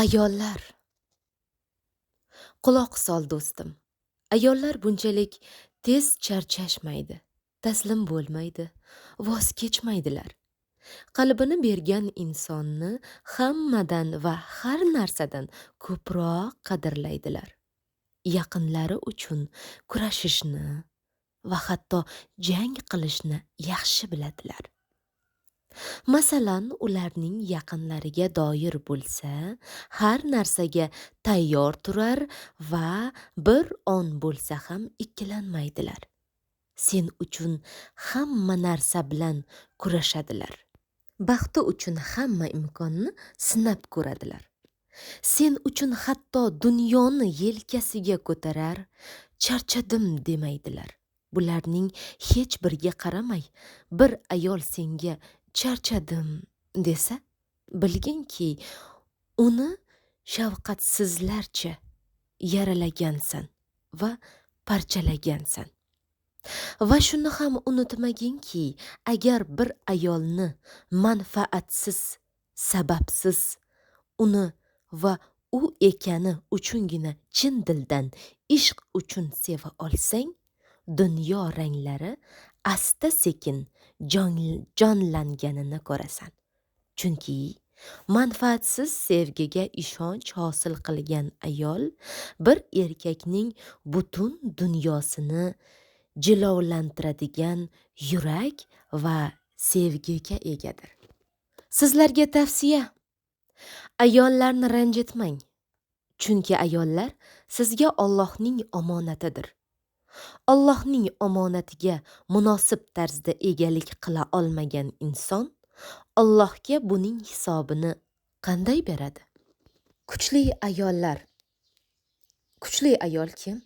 Ayollar. Quloq sol do'stim. Ayollar bunchalik tez charchashmaydi, taslim bo'lmaydi, voz kechmaydilar. Qalbini bergan insonni hammadan va har narsadan ko'proq qadrlaydilar. Yaqinlari uchun kurashishni va hatto jang qilishni yaxshi biladilar. Masalan, ularning yaqinlariga doir bo'lsa, har narsaga tayyor turar va bir on bo'lsa ham ikkilanmaydilar. Sen uchun hamma narsa bilan kurashadilar. Baxti uchun hamma imkonni sinab ko'radilar. Sen uchun hatto dunyoni yelkasiga ko'tarar, charchadim demaydilar. Bularning hech biriga qaramay, bir ayol senga charchadim desa, bilginki, uni shafqatsizlarcha yaralagansan va parchalagansan. Va shuni ham unutmaginki, agar bir ayolni manfaatsiz, sababsiz, uni va u ekani uchungina chin dildan ishq uchun seva olsang, dunyo ranglari asta-sekin jonlanganini ko'rasan. Chunki manfaatsiz sevgiga ishonch hosil qilgan ayol bir erkakning butun dunyosini jilovlantiradigan yurak va sevgiga egadir. Sizlarga tavsiya: ayollarni ranjitmang. Chunki ayollar sizga Allohning omonatidir. Allohning omonatiga munosib tarzda egalik qila olmagan inson Allohga buning hisobini qanday beradi? Kuchli ayollar. Kuchli ayol kim?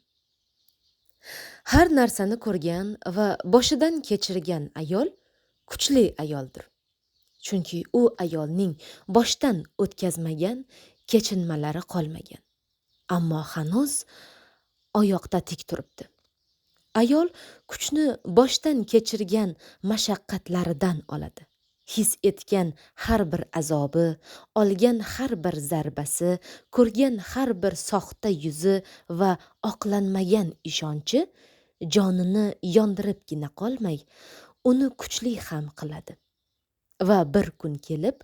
Har narsani ko'rgan va boshidan kechirgan ayol kuchli ayoldir. Chunki u ayolning boshdan o'tkazmagan kechinmalari qolmagan. Ammo hanuz oyoqda tik turibdi. Ayol kuchni boshdan kechirgan mashaqqatlaridan oladi. His etgan har bir azobi, olgan har bir zarbasi, ko'rgan har bir soxta yuzi va oqlanmagan ishonchi jonini yondiribgina qolmay, uni kuchli ham qiladi. Va bir kun kelib,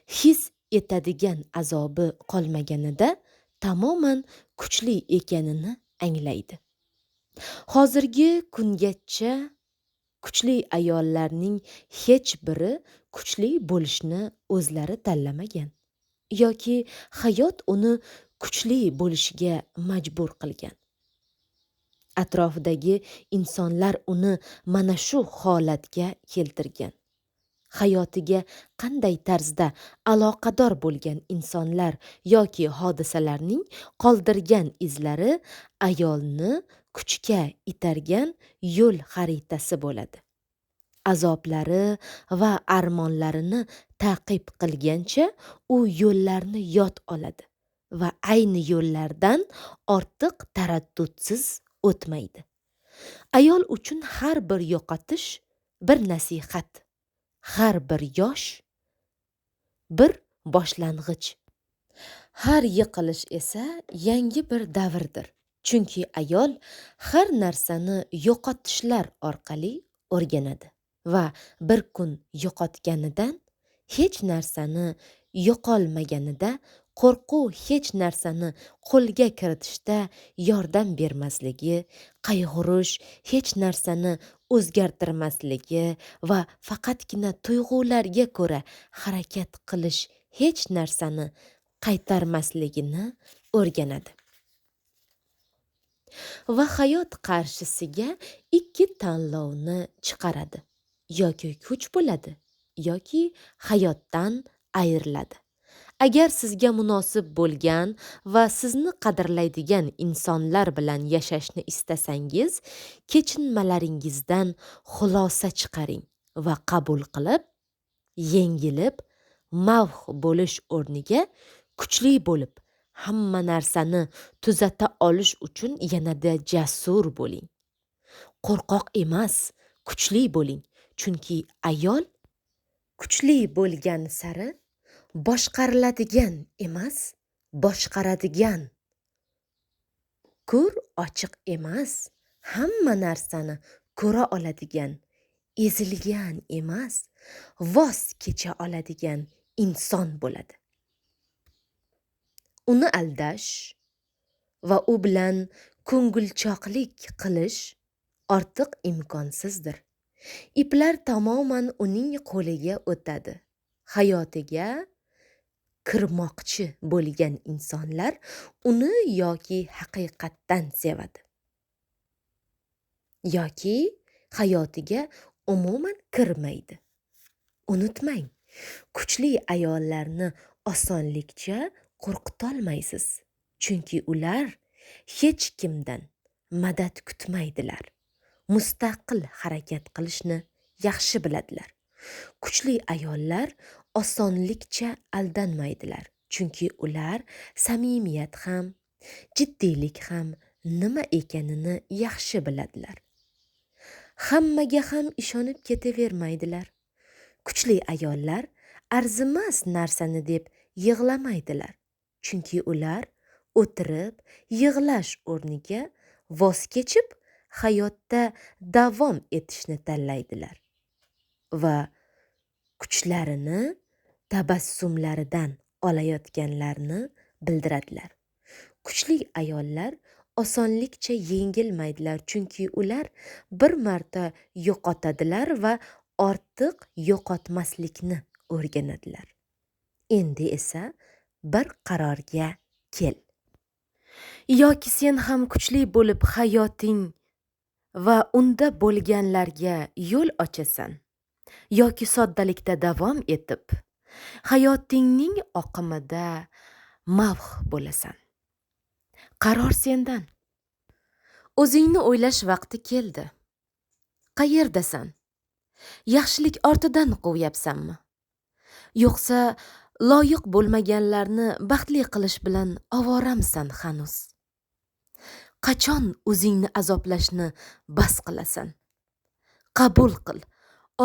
his etadigan azobi qolmaganida tamoman kuchli ekanini anglaydi. Hozirgi kungacha kuchli ayollarning hech biri kuchli bo'lishni o'zlari tanlamagan yoki hayot uni kuchli bo'lishga majbur qilgan. Atrofidagi insonlar uni mana shu holatga keltirgan. Hayotiga qanday tarzda aloqador bo'lgan insonlar yoki hodisalarning qoldirgan izlari ayolni kuchga itargan yo'l xaritasi bo'ladi. Azoblari va armonlarini ta'qib qilgancha u yo'llarni yod oladi va ayni yo'llardan ortiq taraddudsiz o'tmaydi. Ayol uchun har bir yo'qotish bir nasihat, har bir yosh bir boshlang'ich, har yiqilish esa yangi bir davrdir. Chunki ayol har narsani yo'qotishlar orqali o'rganadi va bir kun yo'qotganidan hech narsani yo'qolmaganida qo'rquv hech narsani qo'lga kiritishda yordam bermasligi, qayg'urish hech narsani o'zgartirmasligi va faqatgina tuyg'ularga ko'ra harakat qilish hech narsani qaytarmasligini o'rganadi. Va hayot qarshisiga ikki tanlovni chiqaradi. Yoki kuch bo'ladi, yoki hayotdan ayriladi. Agar sizga munosib bo'lgan va sizni qadrlaydigan insonlar bilan yashashni istasangiz, kechinmalaringizdan xulosa chiqaring va qabul qilib, yengilib, mavh bo'lish o'rniga kuchli bo'lib, hamma narsani tuzata olish uchun yanada jasur bo'ling. Qo'rqoq emas, kuchli bo'ling. Chunki ayol kuchli bo'lgan sari boshqariladigan emas, boshqaradigan, ko'r ochiq emas, hamma narsani ko'ra oladigan, ezilgan emas, voz kecha oladigan inson bo'ladi. Uni aldash va u bilan ko'ngilchoqlik qilish ortiq imkonsizdir. Iplar tamoman uning qo'liga o'tadi. Hayotiga kirmoqchi bo'lgan insonlar uni yoki haqiqatdan sevadi, yoki hayotiga umuman kirmaydi. Unutmang, kuchli ayollarni osonlikcha qo'rqitolmaysiz, chunki ular hech kimdan madad kutmaydilar. Mustaqil harakat qilishni yaxshi biladilar. Kuchli ayollar osonlikcha aldanmaydilar, chunki ular samimiyat ham, jiddiylik ham nima ekanini yaxshi biladilar. Hammaga ham ishonib ketavermaydilar. Kuchli ayollar arzimas narsani deb yig'lamaydilar, chunki ular o'tirib yig'lash o'rniga voz kechib hayotda davom etishni tanlaydilar va kuchlarini tabassumlaridan olayotganlarni bildiradilar. Kuchli ayollar osonlikcha yengilmaydilar, chunki ular bir marta yo'qotadilar va ortiq yo'qotmaslikni o'rganadilar. Endi esa bir qarorga kel. Yoki sen ham kuchli bo'lib hayoting va unda bo'lganlarga yo'l ochasan, yoki soddalikda davom etib, hayotingning oqimida mavh bo'lasan. Qaror sendan. O'zingni o'ylash vaqti keldi. Qayerdasan? Yaxshilik ortidan quvyapsanmi? Yo'qsa loyiq bo'lmaganlarni baxtli qilish bilan ovoramsan hanuz? Qachon o'zingni azoblashni bas qilasan? Qabul qil.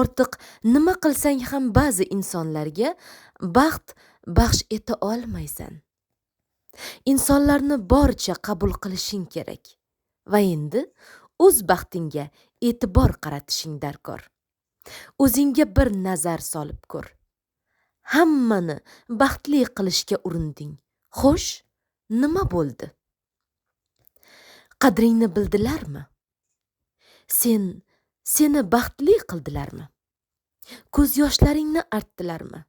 Ortiq nima qilsang ham ba'zi insonlarga baxt baxsh eta olmaysan. Insonlarni boricha qabul qilishing kerak va endi o'z baxtingga e'tibor qaratishing darkor. O'zingga bir nazar solib ko'r. Hammani baxtli qilishga urinding. Xo'sh, nima bo'ldi? Qadringni bildilarmi? Seni baxtli qildilarmi? Ko'z yoshlaringni artdilarmi?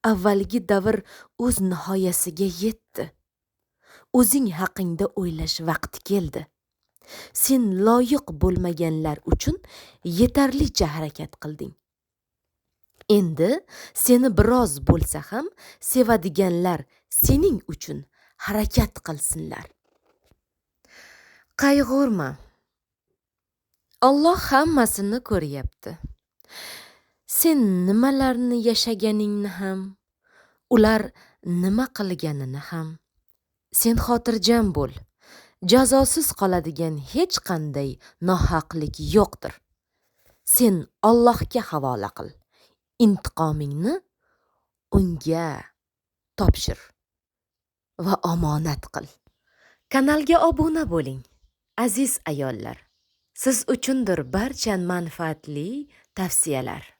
Avvalgi davr o'z nihoyasiga yetdi. O'zing haqingda o'ylash vaqti keldi. Sen loyiq bo'lmaganlar uchun yetarlicha harakat qilding. Endi seni biroz bo'lsa ham sevadiganlar sening uchun harakat qilsinlar. Qayg'urma. Alloh hammasini ko'ryapti. Sen nimalarni yashaganingni ham, ular nima qilganini ham. Sen xotirjam bo'l. Jazosiz qoladigan hech qanday nohaqlik yo'qdir. Sen Allohga havola qil. Intiqomingni unga topshir va omonat qil. Kanalga obuna bo'ling, aziz ayollar. Siz uchundir barcha manfaatli tavsiyalar.